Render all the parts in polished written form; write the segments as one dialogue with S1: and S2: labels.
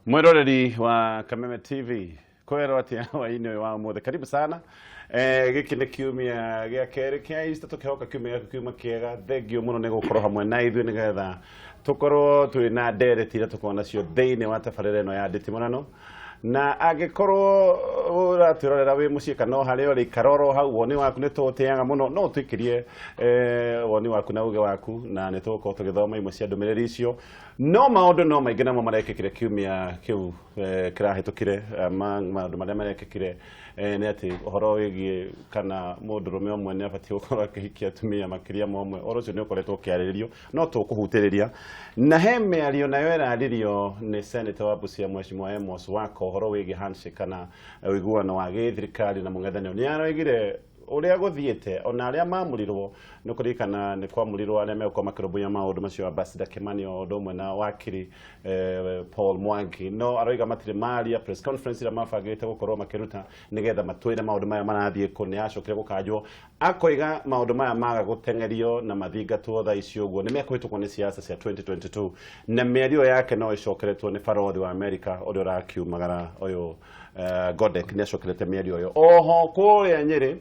S1: Mwiroreri wa Kameme TV, kwero atia hwainĩ ũyũ wa ũmũthĩ? Karibu sana. Gĩkĩ nĩ kiumia gĩa kerĩ kĩa Easter, tũkĩhoka kiumia gĩaku kiuma kĩega. Thengiũ mũno nĩ gũkorwo hamwe na ithuĩ nĩgetha tũkorwo twĩ na ndereti iria tũkorwo nacio thĩinĩ wa tabarĩra ĩno ya nditimũrano. Na angĩkorwo ũratwĩrorera wĩ mũciĩ kana o harĩa ũrĩ, ikara oro hau, woni waku nĩ tũũtĩaga mũno. No ũtũikĩrie woni waku na uge waku, na nĩ tũgũkorwo tũgĩthoma imwe cia ndũmĩrĩri icio. No maũndũ no maingĩ namo marekĩkire kiumia kĩu kĩrahĩtũkire. Maũndũ marĩa marekĩkire nĩ atĩ ũhoro wĩgiĩ kana mũndũrũme ũmwe nĩ abatiĩ gũkorwo akĩhikia atumia makĩria ma ũmwe, ũhoro ũcio nĩ ũkoretwo ũkĩarĩrĩrio, no tũkũhutĩrĩria. Na he mĩario nayo ĩrarĩrio nĩ Senator wa Busia, Mheshimiwa Amos Wako, ũhoro wĩgiĩ handshake kana ũiguano wa gĩthirikari na mũng'ethanĩro. Nĩ aroigire ũrĩa gũthiĩte, ona arĩa mamũrirwo, nĩ kũririkana nĩ kwamũrirwo arĩa megũkorwo makĩrũmbũiya maũndũ macio, Ambassador Kimani o ũndũ ũmwe na wakiri Paul Mwangi, no aroiga matirĩ maria press conference ĩrĩa mabangĩte gũkorwo makĩruta nĩgetha matwĩre maũndũ maya marathiĩ kũ, nĩ yacokire gũkanjwo. Akoiga maũndũ maya maga gũteng'erio na mathingatwo thaa ici ũguo, nĩ mekũhĩtũkwo nĩ siasa cia 2022. Na mĩario yake no ĩcokeretwo nĩ barothi wa Amerika ũrĩa ũrakiumagara ũyũ, Godek, nĩ acokerete mĩario ĩyo. Oho kũrĩa Nyĩrĩ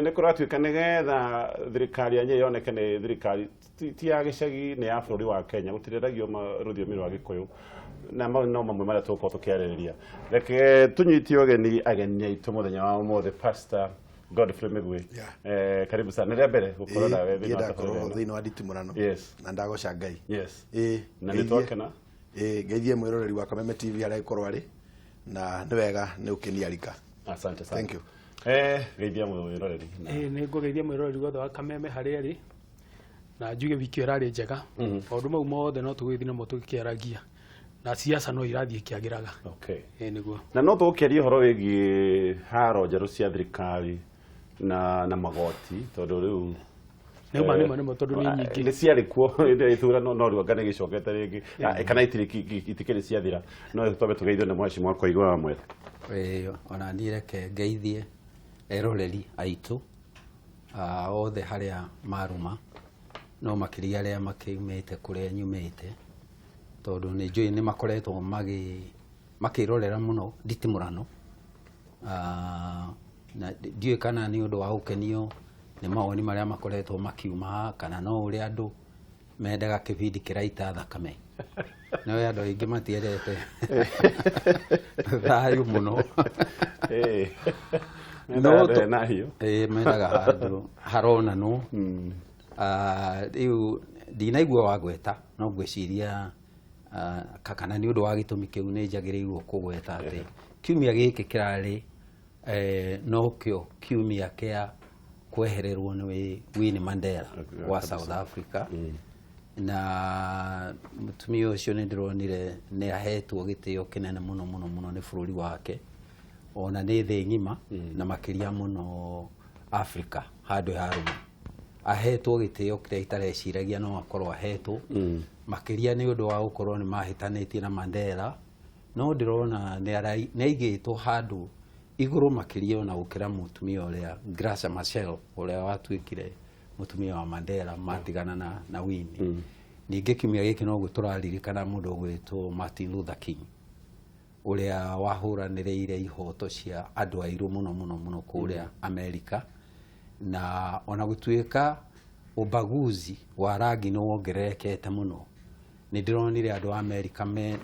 S1: nĩ kũratuĩka nĩgetha thirikari ya Nyĩrĩ yoneke nĩ thirikari ti ya gĩcagi, nĩ ya bũrũri wa Kenya, gũtirĩragio rũthiomi rwa Gĩkũyũ, na mau no mamwe marĩa tũgũkorwo tũkĩarĩrĩria. Reke tũnyite ũgeni ageni aitũ mũthenya wa ũmũthĩ, Pastor Godfrey Mĩgwi. Karibu sana, nĩ rĩa mbere gũkorwo nawe thĩinĩ wa
S2: ndakorwo
S1: tabarĩra ĩno.
S2: Thĩinĩ wa nditimũrano. Na ndagoca Ngai.
S1: Na nĩ twakena.
S2: Ĩĩ, ngeithie mwĩroreri wa Kameme TV harĩa agĩkorwo arĩ, na nĩ wega nĩ ũkĩniarika.
S1: Asante sana.
S2: Thank you.
S1: Geithia mwĩroreri.
S3: Ĩĩ, nĩ ngũgeithia mwĩroreri wothe wa Kameme harĩa arĩ, na njuge wiki ĩyo ĩrarĩ njega. Maũndũ mau mothe no tũgĩthiĩ namo tũgĩkĩaragia, na siasa no irathiĩ ikĩagĩraga. Ĩĩ, nĩguo.
S1: Na no tũgũkĩaria ũhoro wĩgiĩ haro njerũ cia thirikari na magoti, tondũ rĩu
S3: Nĩma, nĩma, nĩma, tondũ nĩ nyingĩ.
S1: Nĩ ciarĩ kuo hĩndĩ ya ithurano, no rĩu anga nĩ gĩcokete rĩngĩ. Ah, kana itikĩrĩ ciathira. No twambe tũgeithio nĩ mheshimiwa Koigwa wa Mwere.
S4: Ĩĩ, ona niĩ reke ngeithie eroreri aitũ othe harĩa maruma, no makĩria arĩa makiumĩte kũrĩa nyumĩte, tondũ nĩ njũĩ nĩ makoretwo makĩrorera mũno nditimũrano. Na ndiũĩ kana nĩ ũndũ wa gũkenio nĩ mawoni marĩa makoretwo makiuma haha, kana no ũrĩa andũ mendaga kĩbindi kĩraita thakame. No andũ aingĩ matiendete thayũ mũno.
S1: No na hiũ.
S4: Ĩĩ, mendaga handũ haronanwo. Rĩu ndinaigua wagweta, no ngwĩciria kana nĩ ũndũ wa gĩtũmi kĩu nĩ njagĩrĩirwo kũgweta atĩ kiumia gĩkĩ kĩrarĩ nokĩo kiumia kĩa kwehererwo nĩ Winnie Mandela wa South Africa. Na mũtumia ũcio nĩ ndĩronire nĩ ahetwo gĩtĩo kĩnene mũno mũno mũno nĩ bũrũri wake, ona nĩ thĩ ng'ima, na makĩria mũno Africa handũ yarũma. Ahetwo gĩtĩo kĩrĩa itareciragia no akorwo ahetwo, makĩria nĩ ũndũ wa gũkorwo nĩ mahĩtanĩtie na Mandela, no ndĩrona nĩ aigĩtwo handũ igũrũ makĩria ona gũkĩra mũtumia ũrĩa Graca Machel, ũrĩa watuĩkire mũtumia wa Mandela matigana na Winnie. Ningĩ kiumia gĩkĩ noguo tũraririkana mũndũ ũgwĩtwo Martin Luther King, ũrĩa wahũranĩrĩire ihoto cia andũ airũ mũno mũno mũno kũrĩa Amerika. Na ona gũtuĩka ũbaguzi wa rangi nĩ wongererekete mũno, nĩ ndĩronire andũ a Amerika me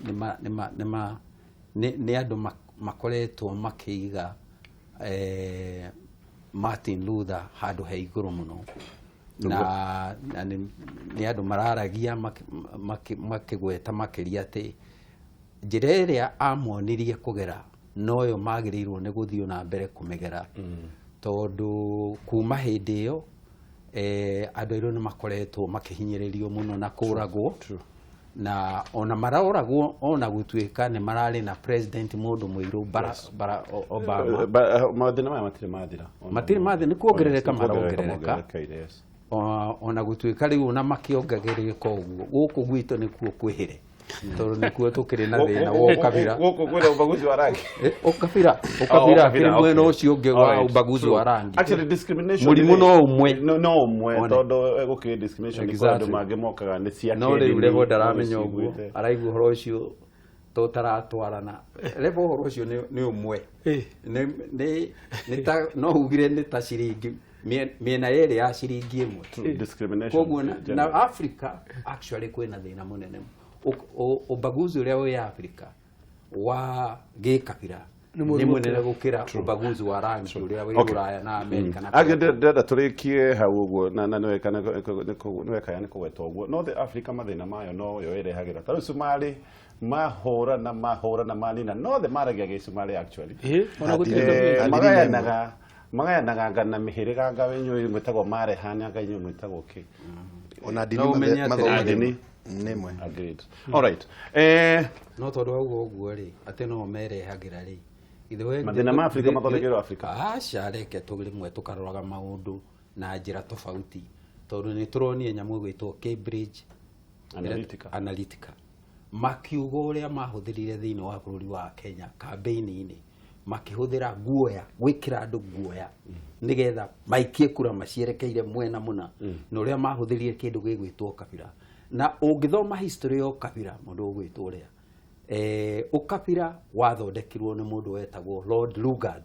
S4: nĩ nĩ andũ makoretwo makĩiga Martin Luther handũ he igũrũ mũno, na nĩ andũ mararagia makĩgweta makĩria atĩ njĩra ĩrĩa amonirie kũgera noyo magĩrĩirwo nĩ gũthiĩ na mbere kũmĩgera, tondũ kuma hĩndĩ ĩyo andũ airũ nĩ makoretwo makĩhinyĩrĩrio mũno na kũragwo, na ona maroragwo ona gũtuĩka nĩ mararĩ na president mũndũ mũirũ Barack Obama.
S1: Mathĩna maya matirĩ mathira.
S4: Matirĩ mathira, nĩ kuongerereka marongerereka. Ona gũtuĩka rĩu ona makĩongagĩrĩka ũguo, gũkũ gwitũ nĩkuo kwĩhĩre, tondũ nĩkuo tũkĩrĩ na thĩna wa ũkabira.
S1: Gũkũ kwĩna ubaguzi wa rangi.
S4: Ũkabira, ũkabira kĩrĩ mwena ũcio ũngĩ wa ubaguzi wa rangi.
S1: Actually, discrimination
S4: mũrimũ no ũmwe.
S1: No ũmwe, tondũ gũkĩrĩ discrimination nĩ kũrĩ andũ mangĩ mokaga nĩ cia
S4: No rĩu Levo ndaramenya ũguo, araigua ũhoro ũcio. Tũtaratwarana rebo ũhoro ũcio nĩ ũmwe. Nĩ ta no ugire nĩ ta ciringi mĩena yerĩ ya ciringi ĩmwe.
S1: Discrimination.
S4: Koguo na Africa actually kwĩna thĩna mũnene, ubaguzi ũrĩa wĩ Africa wa gĩkabira nĩ mũnene gũkĩra ubaguzi wa rangi ũrĩa wĩ Rũraya na America. Na
S1: ndĩrenda tũrĩkie hau ũguo na nĩweka nĩ kũgweta ũguo no the Africa mathĩna mayo no yo ĩrehagĩra ta rĩu Somalia mahũrana manina no the maragia gĩcumarĩ actually magayanaga ngana mĩhĩrĩga nga inyuĩ mwĩtagwo marehana nga inyuĩ mwĩtagwo kĩ
S2: ona dini nĩ mwe.
S1: Agreed. All right.
S4: No tondũ wa ũguo rĩ atĩ no merehagĩra rĩ
S1: mathĩna ma Afrika mathondekerwo Afrika.
S4: Aca reke tũrĩmwe tũkaroraga maũndũ na njĩra tofauti tondũ nĩ tũronire nyamũ ĩgwĩtwo Cambridge Analytica makiuga ũrĩa mahũthĩrire thĩinĩ wa bũrũri wa Kenya campaign-inĩ makĩhũthĩra guoya gwĩkĩra andũ guoya nĩgetha maikie kura macierekeire mwena mũna na ũrĩa mahũthĩrire kĩndũ gĩgwĩtwo kabira. Na ũngĩthoma history ya ũkabira mũndũ ũgwĩtwo ũrĩa ũkabira wathondekirwo nĩ mũndũ wetagwo Lord Lugard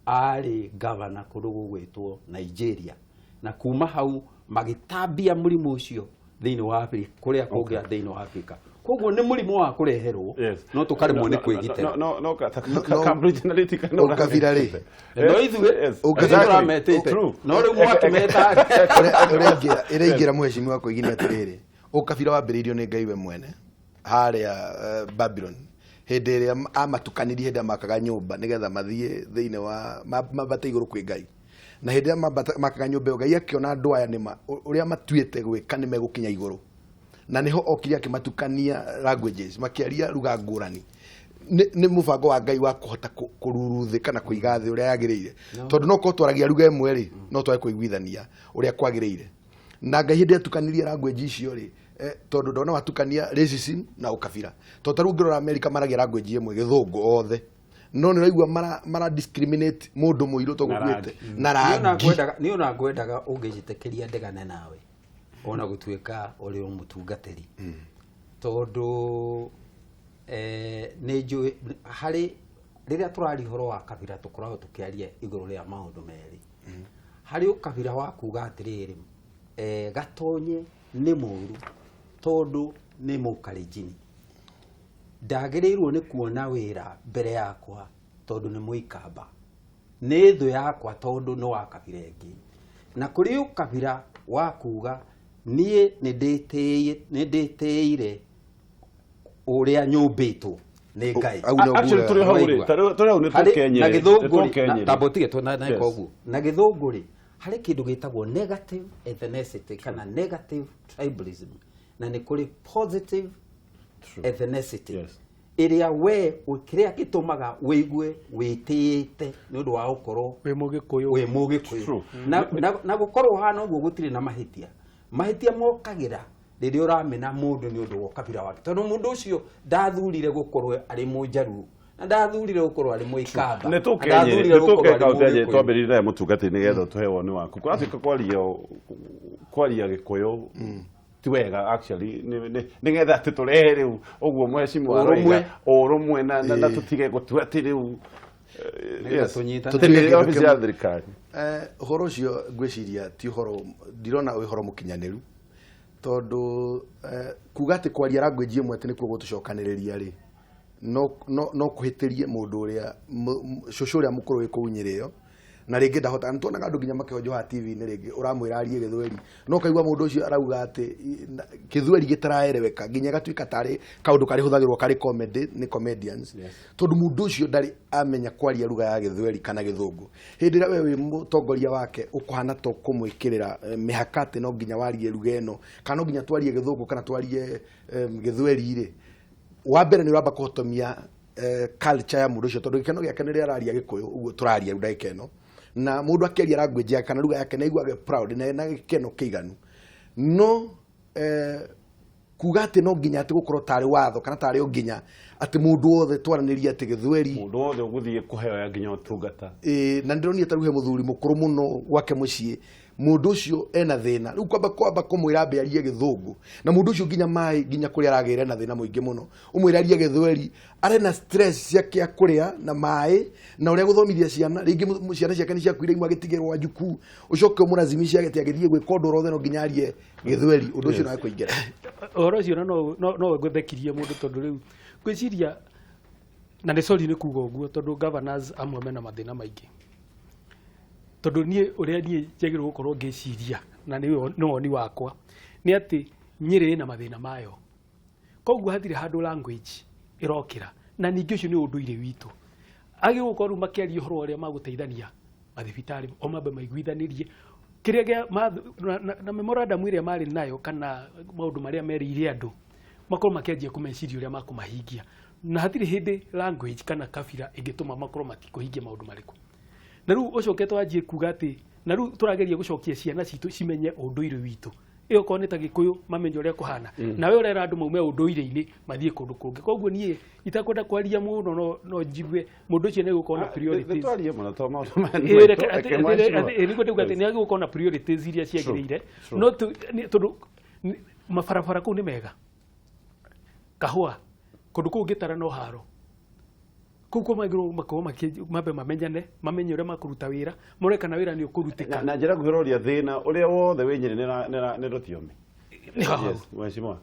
S4: arĩ governor kũndũ gũgwĩtwo Nigeria, na kuma hau magĩtambia mũrimũ ũcio thĩinĩ wa Afrika kũrĩa kũngĩ thĩinĩ wa Afrika. Koguo nĩ mũrimũ wa kũreherwo no tũkaremwo nĩ kwĩgitĩra.
S1: No Cambridge Analytica no
S2: ũkabira rĩ
S4: no ithuĩ tũrametĩte no rĩu mwakĩmeta
S2: ũrĩa ingĩra mũhecimiwa kwĩginia atĩrĩrĩ ũkabira wambĩrĩirio nĩ Ngai we mwene harĩa Babylon hĩndĩ ĩrĩa amatukanirie hĩndĩ makaga nyũmba nĩgetha mathiĩ thĩinĩ wa mambate igũrũ kwĩ Ngai, na hĩndĩ ĩrĩa makaga nyũmba ĩyo Ngai akĩona andũ aya nĩma ũrĩa matuĩte gwĩka nĩ megũkinya igũrũ, na nĩho okire akĩmatukania languages makĩaria lugha ngũrani. Nĩ mũbango wa Ngai wa kũhota kũruruthĩka na kũiga thĩ ũrĩa yagĩrĩire, tondũ no korwo twaragia lugha ĩmwe rĩ no twage kũiguithania ũrĩa kwagĩrĩire. Na Ngai hĩndĩ atukanirie language icio rĩ tondũ ndona watukania racism na ũkabira, tondũ ta rĩu ũngĩrora America maragia language ĩmwe gĩthũngũ othe, no nĩ ũraigua mara discriminate mũndũ mũirũ tondũ gũkuĩte na rangi.
S4: Niĩ ona ngwendaga ũngĩnjĩtĩkĩria ndegane nawe ona gũtuĩka ũrĩ o mũtungatĩri, tondũ nĩ njũĩ harĩ rĩrĩa tũraria ũhoro wa kabira tũkoragwo tũkĩaria igũrũ rĩa maũndũ merĩ. Harĩ ũkabira wa kuga atĩrĩrĩ Gatonye nĩ mũũru tondũ nĩ mũkalenjini, ndagĩrĩirwo nĩ kuona wĩra mbere yakwa tondũ nĩ mũikamba, nĩ thũ yakwa tondũ nĩ wa kabira ĩngĩ. Na kũrĩ ũkabira wa kuga niĩ nĩ ndĩtĩire ũrĩa nyũmbĩtwo nĩ Ngai. Na gĩthũngũ rĩ na gĩthũngũ rĩ harĩ kĩndũ gĩtagwo negative ethnicity kana negative tribalism, na nĩ kũrĩ positive ethnicity ĩrĩa we kĩrĩa gĩtũmaga wĩigue wĩtĩĩte nĩ ũndũ wa gũkorwo
S3: wĩ mũgĩkũyũ
S4: wĩ mũgĩkũyũ. Na gũkorwo hana ũguo gũtirĩ na mahĩtia. Mahĩtia mokagĩra rĩrĩa ũramena mũndũ nĩ ũndũ wa ũkabira wake, tondũ mũndũ ũcio ndathurire gũkorwo arĩ mũnjaruo na ndathurire gũkorwo arĩ mũikamba.
S1: Nĩ tũke kaunti twambĩrĩrie naye mũtungatĩri nĩgetha tũhe woni waku. Kũratuĩka kwaria gĩkũyũ ti wega actually nĩgetha atĩ tũrehe rĩu ũguo mheshimiwa aroiga ũrũmwe na tũtige gũtua atĩ rĩu tũtige obici ya thirikari.
S2: Ũhoro ũcio ngwĩciria ti ũhoro, ndirona wĩ ũhoro mũkinyanĩru, tondũ kuga atĩ kwaria language ĩmwe atĩ nĩkuo gũtũcokanĩrĩria rĩ no kũhĩtĩrie mũndũ ũrĩa cũcũ ũrĩa mũkũrũ wĩ kũu Nyĩrĩ ĩyo, na rĩngĩ ndahota. Nĩ tuonaga andũ nginya makĩhonjoha TV-inĩ rĩngĩ ũramwĩra arie gĩthweri no ũkaigua mũndũ ũcio arauga atĩ gĩthweri gĩtaraereweka nginya gatuĩka tarĩ kaũndũ karĩhũthagĩrwo karĩ comedy nĩ comedians, tondũ mũndũ ũcio ndarĩ amenya kwaria lugha ya gĩthweri kana gĩthũngũ. Hĩndĩ ĩrĩa we wĩ mũtongoria wake ũkũhana to kũmwĩkĩrĩra mĩhaka atĩ no nginya warie lugha ĩno kana no nginya twarie gĩthũngũ kana twarie gĩthweri rĩ, wa mbere nĩ ũramba kũhotomia culture ya mũndũ ũcio, tondũ gĩkeno gĩake nĩ rĩrĩa araria gĩkũyũ ũguo tũraria rĩu ndagĩka ĩno, na mũndũ akĩaria language yake kana lugha yake nĩ aiguaga proud na gĩkeno kĩiganu. No kuga atĩ no nginya atĩ gũkorwo tarĩ watho kana tarĩ o nginya atĩ mũndũ wothe twaranĩrie atĩ gĩthweri,
S1: mũndũ wothe ũgũthiĩ kũheo nginya ũtungata.
S2: Na ndĩronire ta rĩu he mũthuri mũkũrũ mũno gwake mũciĩ Mũndũ ũcio ena thĩna rĩu kwamba kũmwĩra ambe arie gĩthũngũ, na mũndũ ũcio nginya maĩ nginya kũrĩa aragĩra na thĩna mũingĩ mũno, ũmwĩre arie gĩthweri arĩ na stress cia kĩa kũrĩa na maĩ na ũrĩa gũthomithia ciana, rĩngĩ ciana ciake nĩ ciakuire imwe agĩtigĩrwo wanjukuu, ũcoke ũmũrazimishe atĩ agĩthiĩ gwĩka ũndũ orothe no nginya arie gĩthweri, ũndũ ũcio no ekũingĩra.
S3: Ũhoro ũcio no ngũthekirie mũndũ tondũ rĩu ngwĩciria na nĩ sorry nĩ kuga ũguo tondũ governors amwe mena mathĩna maingĩ, tondũ niĩ ũrĩa niĩ njagĩrĩirwo gũkorwo ngĩciria na nĩ woni wakwa nĩ atĩ Nyĩrĩ ĩna mathĩna mayo, koguo hatirĩ handũ language ĩrokĩra, na ningĩ ũcio nĩ ũndũire witũ. Agĩrĩirwo gũkorwo rĩu makĩaria ũhoro ũrĩa magũteithania mathibitarĩ o mambe maiguithanĩrie kĩrĩa gĩa na memorandum ĩrĩa marĩ nayo kana maũndũ marĩa merĩire andũ makorwo makĩanjia kũmeciria ũrĩa makũmahingia, na hatirĩ hĩndĩ language kana kabira ĩngĩtũma makorwo matikũhingia maũndũ marĩkũ. Na rĩu ũcoke twanjie kuga atĩ na rĩu tũrageria gũcokia ciana citũ cimenye ũndũire witũ, ĩyo korwo nĩ ta Gĩkũyũ mamenye ũrĩa kũhana, nawe ũrera andũ maume ũndũire-inĩ mathiĩ kũndũ kũngĩ. Koguo niĩ itakwenda kwaria mũno no njigue mũndũ ũcio nĩ egũkorwo na priorities.
S1: Twarie mũno to maũndũ maya nĩ maitũ, reke mheshimiwa.
S3: Nĩguo ndauga atĩ nĩ agĩgũkorwo na priorities iria ciagĩrĩire, no tondũ mabarabara kũu nĩ mega, kahũa kũndũ kũu ngĩtara no haro kũu kũ magĩrĩirwo makorwo mambe mamenyane, mamenye ũrĩa makũruta wĩra, more kana wĩra nĩ ũkũrutĩka.
S1: Na njĩra nguhĩ ũroria thĩna ũrĩa wothe wĩ Nyĩrĩ nĩ rũthiomi.
S3: Nĩ hau.
S1: Yes, mheshimiwa.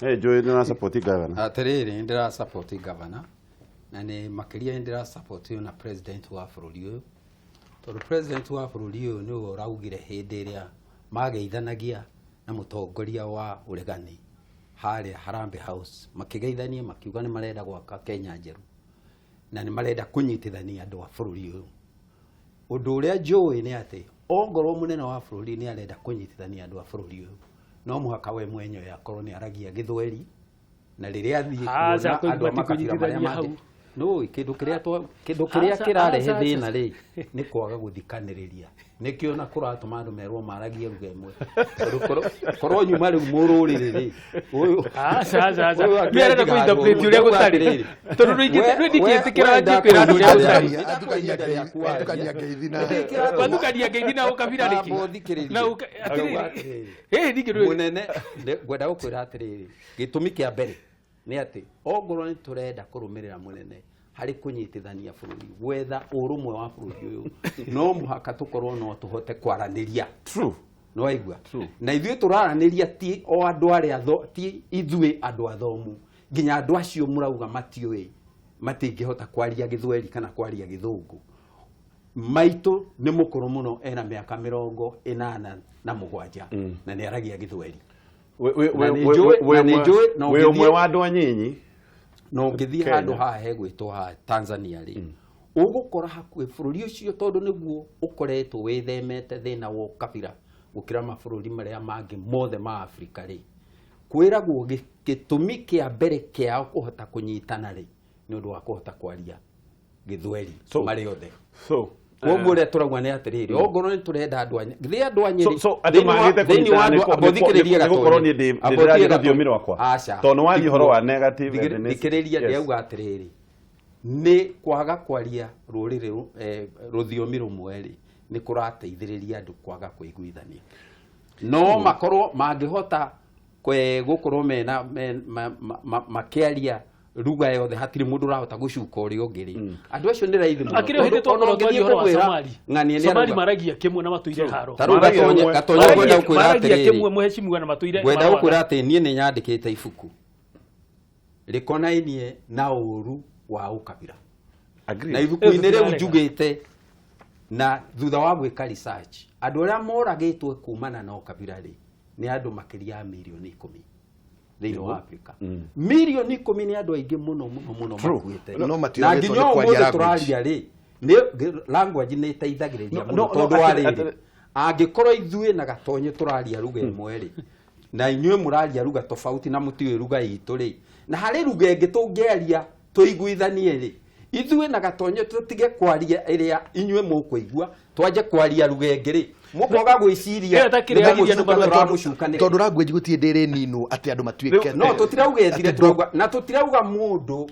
S1: Njũĩ nĩ ũra support governor.
S4: Atĩrĩrĩ, nĩ ndĩra support governor, na nĩ makĩria nĩ ndĩra support na president wa bũrũri ũyũ, tondũ president wa bũrũri ũyũ nĩwe ũraugire hĩndĩ ĩrĩa mageithanagia na mũtongoria wa ũregani harĩa Harambee House, makĩgeithania makiuga nĩ marenda gwaka Kenya njerũ na nĩ marenda kũnyitithania andũ a bũrũri ũyũ. Ũndũ ũrĩa njũĩ nĩ atĩ ongorwo mũnene wa bũrũri nĩ arenda kũnyitithania andũ a bũrũri ũyũ, no mũhaka we mwenyewe akorwo nĩ aragia gĩthweri, na rĩrĩa athiĩ kuona andũ a makabira marĩa mangĩ. No kĩndũ kĩrĩa kĩndũ kĩrĩa kĩrarehe thĩna rĩ nĩ kwaga gũthikanĩrĩria, nĩkĩo na kũratũma andũ merwo maragie lugha ĩmwe, tondũ korwo nyuma rĩu mũrũrĩrĩ rĩ, ũyũ
S3: Aca, aca, aca.
S4: ũyũ
S3: Nĩ arenda
S4: akĩanjiga
S3: kũ-interpret
S4: handũ
S3: ũrĩa
S4: ũmwe.
S3: gũtarĩ.
S4: Atĩrĩrĩ.
S3: Tondũ ndingĩtĩkĩra wanjie kwĩra andũ ũrĩa gũtarĩ.
S2: Atukania ngeithi na
S3: Watukania ngeithi na ũkabira nĩkĩ?
S4: Amba ũthikĩrĩrie.
S3: Na atĩrĩrĩ.
S4: Atĩrĩrĩ.
S3: Ĩĩ, ningĩ ndũĩ.
S4: Mũnene, ngwenda gũkwĩra atĩrĩrĩ, gĩtũmi kĩa mbere nĩ atĩ ongorwo nĩ tũrenda kũrũmĩrĩra mũnene harĩ kũnyitithania bũrũri, gwetha ũrũmwe wa bũrũri ũyũ, no mũhaka tũkorwo no tũhote kwaranĩria.
S1: True.
S4: Nĩ waigua?
S1: True.
S4: Na ithuĩ tũraranĩria ti o andũ arĩa ti ithuĩ andũ athomu, nginya andũ acio mũrauga matiũĩ, matingĩhota kwaria gĩthweri kana kwaria gĩthũngũ. Maitũ nĩ mũkũrũ mũno, ena mĩaka 87 na nĩ aragia gĩthweri. Na nĩ njũĩ, na nĩ njũĩ, na
S1: Wĩ
S4: ũngĩthiĩ
S1: ũmwe wa andũ anyinyi.
S4: Na ũngĩthiĩ
S1: Kenya.
S4: handũ haha hegwĩtwo haha Tanzania rĩ, ũgũkora hakuhĩ bũrũri ũcio tondũ nĩguo ũkoretwo wĩthemete thĩna wa ũkabira gũkĩra mabũrũri marĩa mangĩ mothe ma Afrika rĩ, kwĩragwo gĩtũmi kĩa mbere kĩao kũhota kũnyitana rĩ, nĩ ũndũ wa kũhota kwaria gĩthweri marĩ othe. Koguo ũrĩa tũrauga nĩ atĩrĩrĩ, ongorwo nĩ tũrenda andũ a githĩ andũ a Nyĩrĩ,
S1: So, andũ
S4: thĩinĩ wa-
S1: magĩte
S4: thĩinĩ wa
S1: kũnyitana
S4: andũ amba ũthikĩrĩrie
S1: nĩ gũkorwo
S4: Gatonye.
S1: niĩ
S4: Amba
S1: ndĩraria
S4: ũtige Gatonye.
S1: rũthiomi rwakwa.
S4: Aca.
S1: Tondũ nĩ waria ũhoro wa negative ethnicity.
S4: Thikĩrĩria,
S1: Yes.
S4: ndĩrauga atĩrĩrĩ, nĩ kwaga kwaria rũrĩrĩ rũthiomi rũmwe rĩ, nĩ kũrateithĩrĩria andũ kwaga kũiguithania. No makorwo mangĩhota gũkorwo mena, makĩaria lugha yothe, hatirĩ mũndũ ũrahota gũcuka ũrĩa ũngĩ rĩ. Andũ acio nĩ raithi mũno.
S3: Akĩrĩ o hĩndĩ
S4: Tondũ ona
S3: twakorwo twaria
S4: ũngĩthiĩ
S3: ũhoro wa
S4: kũmwĩra
S3: Somali.
S4: ng'ania nĩ
S3: Somali
S4: arauga.
S3: maragia kĩmwe na matũire haro.
S4: Ta rĩu
S1: Maragia ũmwe.
S4: Gatonye ngwenda gũkwĩra
S3: Maragia
S4: atĩrĩrĩ.
S3: kĩmwe mũhecimiwa na matũire
S4: Ngwenda
S3: marũaga.
S4: gũkwĩra atĩ niĩ nĩ nyandĩkĩte ibuku rĩkonainie na ũũru wa ũkabira.
S1: Agreed.
S4: Na ibuku-inĩ rĩu
S3: Ĩyo
S4: njugĩte na thutha wa gwĩka research, andũ arĩa moragĩtwo kumana na ũkabira rĩ, nĩ andũ makĩria ya mirioni 10 thĩinĩ wa Afrika. Mirioni 10 nĩ andũ aingĩ mũno mũno mũno
S1: True.
S4: makuĩte.
S2: No
S4: Na
S2: matioragĩtwo
S4: nginya
S2: nĩ kwaria
S4: ũmũthĩ
S2: language.
S4: tũraria rĩ, nĩ language nĩ ĩteithagĩrĩria
S1: No,
S4: mũno
S1: no, no,
S4: tondũ wa
S1: atĩrĩ,
S4: rĩrĩ,
S1: atĩrĩ.
S4: angĩkorwo ithuĩ na Gatonye tũraria lugha ĩmwe rĩ, na inyuĩ mũraria lugha tofauti na mũtiũĩ lugha itũ rĩ, na harĩ lugha ĩngĩ tũngĩaria tũiguithanie rĩ, ithuĩ na Gatonye tũtige kwaria ĩrĩa inyuĩ mũkũigua, twanje kwaria lugha ĩngĩ rĩ, mũkoga gwĩciria
S3: Ĩyo ta kĩrĩa
S4: nĩ
S3: yagiria
S4: mũgũcuka
S3: andũ
S4: tũramũcuka nĩkĩ.
S2: Tondũ language gũtirĩ hĩndĩ ĩrĩ ninwo atĩ andũ matuĩke
S4: No, tũtirauga ĩthire,
S2: atĩ
S4: tũrauga, na tũtirauga mũndũ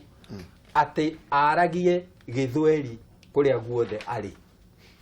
S4: atĩ aragie gĩthweri kũrĩa guothe arĩ.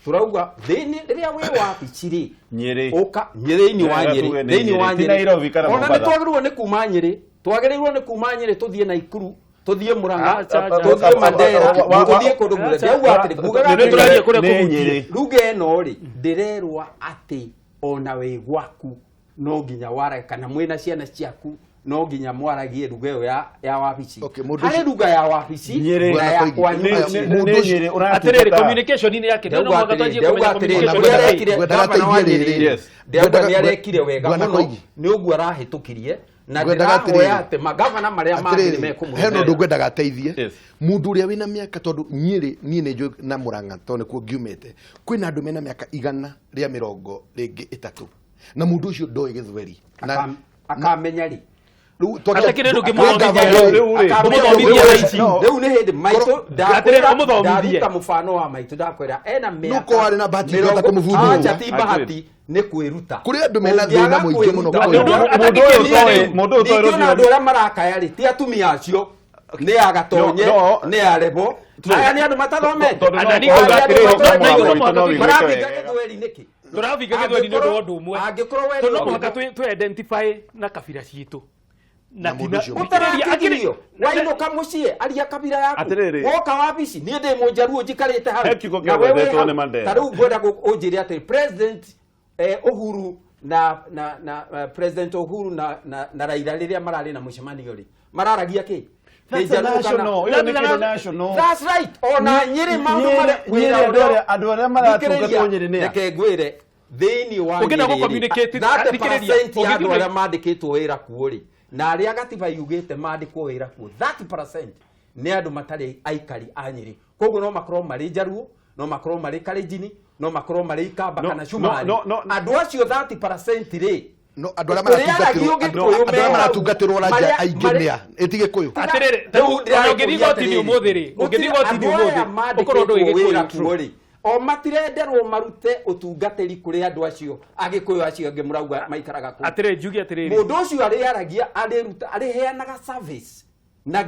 S4: Turauga thĩinĩ rĩrĩa wĩ wabici rĩ,
S1: Nyĩrĩ.
S4: ũka thĩinĩ wa
S1: Nyĩrĩ
S4: Nyĩrĩ,
S1: tuge nĩ
S4: thĩinĩ wa
S1: Nyĩrĩ. Ti
S4: Nyĩrĩ.
S1: Nairobi kana
S4: Ona nĩ
S1: Mombatha.
S4: twagĩrĩirwo nĩ kuma Nyĩrĩ, twagĩrĩirwo nĩ kuma Nyĩrĩ tũthiĩ Naikuru, tũthiĩ Murang'a,
S3: Acha, acha.
S4: tũthiĩ Mandera, tũthiĩ kũndũ guothe.
S3: Acha.
S4: Ndauga atĩrĩ, ngugaga
S3: Nĩ
S4: atĩrĩ,
S3: tũraria kũrĩa
S1: Nĩ
S3: kũhutie.
S1: Nyĩrĩ.
S4: ruga ĩno rĩ, ndĩrerwo atĩ ona wĩ gwaku no nginya waragie, kana mwĩna ciana ciaku no nginya mwaragie ruga ĩyo ya wabici.
S2: Okay, mũndũ
S4: Harĩ
S2: ũcio-
S4: ruga ya wabici
S1: Nyĩrĩ.
S4: na ya kwanyu
S1: Nĩ-
S4: mũciĩ.
S1: nĩ-
S2: Mũndũ
S1: nĩ
S2: ũcio-
S1: Nyĩrĩ, ũratungata.
S3: Atiriri, communication inĩ yake no
S4: Ndauga
S3: mũhaka
S4: atĩrĩrĩ,
S3: twanjie
S4: ndauga
S3: kũmenya
S4: atĩrĩrĩ,
S3: communication
S4: ũrĩa
S3: yake.
S4: arekire
S2: Ngwendaga
S4: gavana wa
S2: ateithie
S4: Nyĩrĩ,
S2: rĩrĩ.
S1: Yes.
S4: ndauga
S2: Ngwendaga-
S4: nĩ arekire wega
S2: Bwana
S4: mũno
S2: Koigi.
S4: nĩ ũguo arahĩtũkirie, na
S2: Ngwendaga
S4: ndĩrahoya
S2: atĩrĩrĩ.
S4: atĩ magavana marĩa mangĩ nĩ
S2: Atĩrĩrĩ, hena
S4: mekũmũrũmĩrĩra.
S2: ũndũ ngwendaga ateithie
S1: Yes.
S2: mũndũ ũrĩa wĩna mĩaka, tondũ Nyĩrĩ niĩ nĩ njũĩ na Murang'a tondũ nĩkuo ngiumĩte, kwĩna andũ mena mĩaka 130 na mũndũ ũcio ndoĩ gĩthweri. Na-
S4: Akamenya rĩ?
S2: Rĩu
S3: Atakĩrĩ ndũngĩmũthomithia
S2: twakĩgavana-
S1: rĩu rĩ.
S3: Ũmũthomithie thaa ici.
S1: No.
S4: Rĩu nĩ hĩndĩ maitũ
S3: Atĩrĩrĩ, ũmũthomithie.
S4: ndaruta mũbano wa maitũ, ndakwĩra ena mĩaka
S2: Nũko warĩ na bahati ingĩhota kũmũbundithia.
S4: Acha, ti bahati, nĩ kwĩruta.
S2: Kũrĩ andũ mena
S4: Ũngĩaga
S2: thĩna mũingĩ mũno
S4: kwĩruta-
S2: kũrĩ.
S3: Mũndũ-
S1: Mũndũ ũyũ ũtoĩ- mũndũ ũyũ ũtoĩ
S4: Ningĩ ona
S1: rũthiomi-
S4: andũ arĩa marakaya rĩ, ti atumia acio, nĩ agatonye,
S1: No, no.
S4: nĩ arebo, aya nĩ andũ matathomete.
S1: Tondũ no
S3: Ana nĩ
S1: ũkorwo
S3: kuga
S1: atĩrĩrĩ,
S3: atĩrĩrĩ,
S1: mũgambo
S3: na ithuĩ no
S1: witũ
S3: mũhaka
S1: no ũiguĩke
S4: Marabinga
S1: wega.
S4: gĩthweri nĩkĩ?
S3: Tũrabinga gĩthweri nĩ ũndũ wa ũndũ ũmwe.
S4: Angĩkorwo we
S3: Tondũ no
S4: nĩ-
S3: mũhaka tũ identify na kabira citũ.
S2: Na mũndũ ũcio
S4: Ũtarakĩgirio wainũka mũciĩ aria kabira yaku.
S1: Atĩrĩrĩ.
S4: Woka wabici, niĩ ndĩ mũnjaruo njikarĩte hau
S1: He kiugo
S4: Na we wĩ
S1: kĩagwetwo
S4: hau.
S1: nĩ Mandela.
S4: Ta rĩu ngwenda ũnjĩre atĩrĩ, President Uhuru na President Uhuru na Raila rĩrĩa mararĩ na mũcemanio rĩ, mararagia kĩ?
S1: That's a
S4: Nĩ Njaruo kana-
S1: national. Ĩyo nĩ kĩndũ national.
S4: That's right. Ona Nyĩrĩ maũndũ
S1: Nyĩrĩ-
S4: marĩa
S1: Nyĩrĩ
S4: wĩra
S1: andũ
S4: ũrĩa-
S1: arĩa- andũ arĩa maratungatwo
S4: Thikĩrĩria,
S1: Nyĩrĩ nĩ a?
S4: reke ngwĩre thĩinĩ wa
S3: Ũngĩenda
S4: Nyĩrĩ rĩ,
S3: gũ-communicate,
S4: 30%
S3: thikĩrĩria,
S4: ya andũ
S3: ũngĩthiĩ-
S4: arĩa mandĩkĩtwo wĩra kuo rĩ, na arĩa gatiba yugĩte mandĩkwo wĩra kuo, 30% nĩ andũ matarĩ aikari a Nyĩrĩ. Koguo no makorwo marĩ Njaruo, no makorwo marĩ Kalenjin, no makorwo marĩ Ikamba
S1: No,
S4: kana Cumarĩ.
S1: no.
S4: Andũ acio 30% rĩ,
S2: No, andũ arĩa
S4: Ũrĩa
S2: maratungatĩrwo
S4: aragia
S2: andũ
S4: Ũgĩkũyũ
S2: arĩa maratungatĩrwo
S4: marĩa-
S2: ranja aingĩ
S4: marĩa-
S2: nĩ a ĩti Gĩkũyũ.
S3: Atĩrĩrĩ,
S4: Rĩu
S3: ona
S4: ndĩrakũria
S3: ũngĩthiĩ igoti-inĩ
S4: atĩrĩrĩ,
S3: ũmũthĩ rĩ, ũngĩthiĩ
S4: gũtirĩ
S3: igoti-inĩ
S4: andũ aya
S3: ũmũthĩ, ũkorwo ndũĩ
S4: mandĩkĩtwo wĩra
S3: Gĩkũyũ.
S4: kuo rĩ, o matirenderwo marute ũtungatĩri kũrĩ andũ acio Agĩkũyũ acio angĩ mũrauga maikaraga kũu.
S3: Atĩrĩrĩ, njuge atĩrĩrĩ.
S4: Mũndũ ũcio arĩaragia, arĩruta, arĩheanaga service na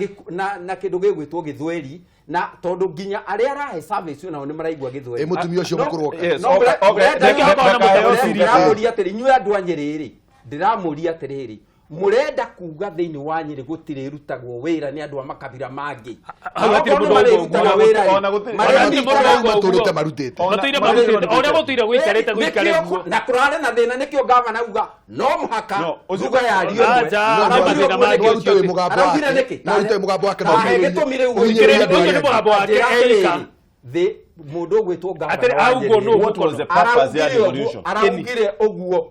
S4: na kĩndũ gĩgwĩtwo gĩthweri, na tondũ nginya arĩa arahe service nao nĩ maraigua gĩthweri.
S2: Ĩ mũtumia ũcio
S4: No,
S2: mũkũrũ oka.
S1: Yes,
S4: no,
S1: okay, okay.
S3: Reke hakorwo na mũtafsiri.
S4: Ndĩramũria atĩrĩ, inyuĩ andũ a Nyĩrĩ rĩ, ndĩramũria atĩrĩrĩ, mũrenda kuga thĩinĩ wa Nyĩrĩ gũtirĩrutagwo wĩra nĩ andũ a makabira mangĩ?
S3: Hau hatirĩ
S4: Okorwo
S3: mũndũ
S4: nĩ marĩrutaga
S3: ũguo.
S4: wĩra rĩ,
S1: Ona gũtirĩ-
S4: marĩa
S3: ona gũtirĩ mũndũ
S4: nyitaga-
S3: ũguo.
S2: Matũrĩte marutĩte.
S1: Ona-
S3: Matũire
S1: marutĩte.
S3: marutĩte. O ũrĩa gũtũire gũikarĩte gũikare
S4: Nĩkĩo-
S3: guo.
S4: na kũrarĩ na thĩna, nĩkĩo gavana uga no mũhaka
S1: No, ũcio-
S4: ruga yario ĩmwe.
S3: Aja,
S4: Araugire
S3: mathĩna
S4: ũguo
S3: mangĩ
S4: nĩkĩ?
S2: No arute wĩ mũgambo
S4: Araugire
S2: wake.
S4: nĩkĩ?
S2: No arute wĩ mũgambo wake na
S4: Tahe
S2: ũhinyĩrĩrie-
S4: gĩtũmi rĩu
S2: ũhinyĩrĩrie
S3: Ũcio
S2: andũ
S3: nĩ
S2: arĩa angĩ.
S3: mũgambo wake,
S4: Njĩra atĩrĩrĩ,
S3: Erika.
S4: thĩ mũndũ ũgwĩtwo gavana
S3: Atĩrĩ,
S4: wa
S3: auguo
S4: Nyĩrĩ
S3: nũ
S1: What was the purpose ya
S4: araugire ũguo
S1: devolution?
S4: araugire ũguo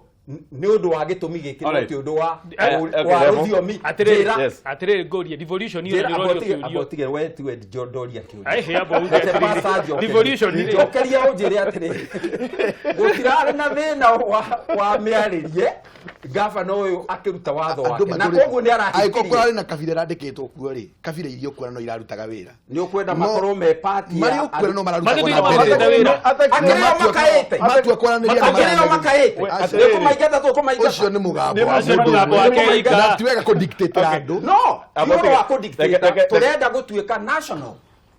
S4: nĩ ũndũ wa gĩtũmi gĩkĩ, no
S1: Alright.
S4: ti ũndũ wa
S1: Okay,
S4: wa
S1: level.
S4: rũthiomi.
S3: Atĩrĩrĩ,
S4: Njĩra-
S1: Yes.
S3: atĩrĩrĩ, ngũrie, devolution ĩyo
S4: njĩra
S3: nĩ ũrorio
S4: abotige
S3: kĩũrio.
S4: abotige we tiwe ndoria kĩũria.
S3: Ai, amba uge
S4: Reke
S3: atĩrĩrĩ.
S4: pasta njokerie.
S3: Devolution rĩ.
S4: Njokeria ũnjĩre atĩrĩrĩ, gũtirarĩ na thĩna wa mĩarĩrie gavana ũyũ akĩruta watho
S2: Andũ
S4: wake, na
S2: matũrĩte-
S4: koguo nĩ
S2: Angĩkorwo
S4: arahĩtirie.
S2: kũrarĩ na kabira ĩrandĩkĩtwo kuo rĩ, kabira iria ũkuona no irarutaga wĩra.
S4: Nĩ ũkwenda
S2: No,
S4: makorwo me party ya
S2: marĩa ũkuona no mararutagwo
S3: Matũire
S2: na mbere.
S3: marutaga wĩra.
S4: Akĩrĩo makaĩte.
S2: Matua kwaranĩria na
S4: Akĩrĩo
S2: maranagĩria.
S4: makaĩte.
S2: Acio.
S4: Nĩ kũmaingata tũkũmaingata.
S2: Ũcio nĩ mũgambo wa
S3: Ũcio nĩ
S2: mũndũ
S3: mũgambo
S2: ũmwe.
S3: wake Erika.
S2: Na ti wega kũ-dictate andũ.
S4: No, ti
S1: Abotige.
S4: ũhoro wa kũ-dictate. Tũrenda gũtuĩka national.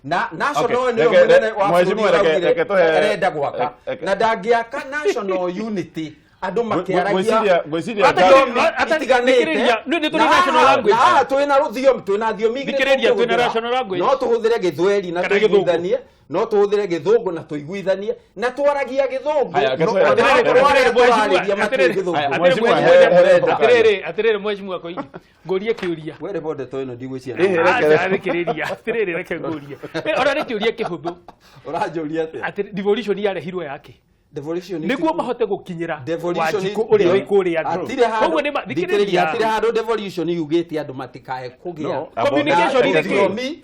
S4: Na national
S1: Okay,
S4: nĩyo
S1: reke-
S4: mũnene wa bũrũri
S1: Mheshimiwa, reke-
S4: araugire
S1: reke tũhe-
S4: arenda gwaka. Na ndangĩaka national unity andũ makĩaragia
S1: Ngwĩciria
S3: Ata-
S4: thiomi
S3: ata-
S4: itiganĩte.
S3: thikĩrĩria, nĩ tũrĩ
S4: Na
S3: national
S4: haha-
S3: language.
S4: na haha twĩna rũthiomi, twĩna thiomi igĩrĩ
S3: Thikĩrĩria, twĩna
S4: tũngĩhũthĩra.
S3: national language.
S4: No tũhũthĩre gĩthweri na
S3: Kana gĩthũngũ.
S4: tũiguithanie, no tũhũthĩre gĩthũngũ na tũiguithanie, na twaragia gĩthũngũ.
S1: Haya,
S4: No,
S1: atĩrĩrĩ,
S4: ona okorwo arĩa
S3: atĩrĩrĩ,
S4: tũrarĩria matiũĩ
S3: atĩrĩrĩ,
S4: gĩthũngũ.
S1: Haya,
S3: atĩrĩrĩ,
S1: Mheshimiwa,
S3: mheshimiwa,
S1: he-
S3: atĩrĩrĩ, atĩrĩrĩ, mheshimiwa Koigi, ngũrie kĩũria.
S4: We rĩmwe ndeto ĩno ndigwĩciria
S1: Ĩhĩ, reke-
S3: Aca, thikĩrĩria, atĩrĩrĩ, reke ngũrie. Ona nĩ kĩũria kĩhũthũ.
S4: Ũranjũria atĩa?
S3: Atĩ devolution yarehirwo yake
S4: Devolution
S3: nĩguo mahote gũkinyĩra
S4: Devolution
S3: Wanjikũ ũrĩa wĩ kũrĩa thĩ.
S4: Hatirĩ handũ-
S3: Koguo nĩ ma-
S4: thikĩrĩria,
S3: thikĩrĩria.
S4: hatirĩ handũ devolution yugĩte andũ matikae kũgĩa
S1: No,
S3: Communication
S4: na
S3: nĩ kĩ?
S4: rũthiomi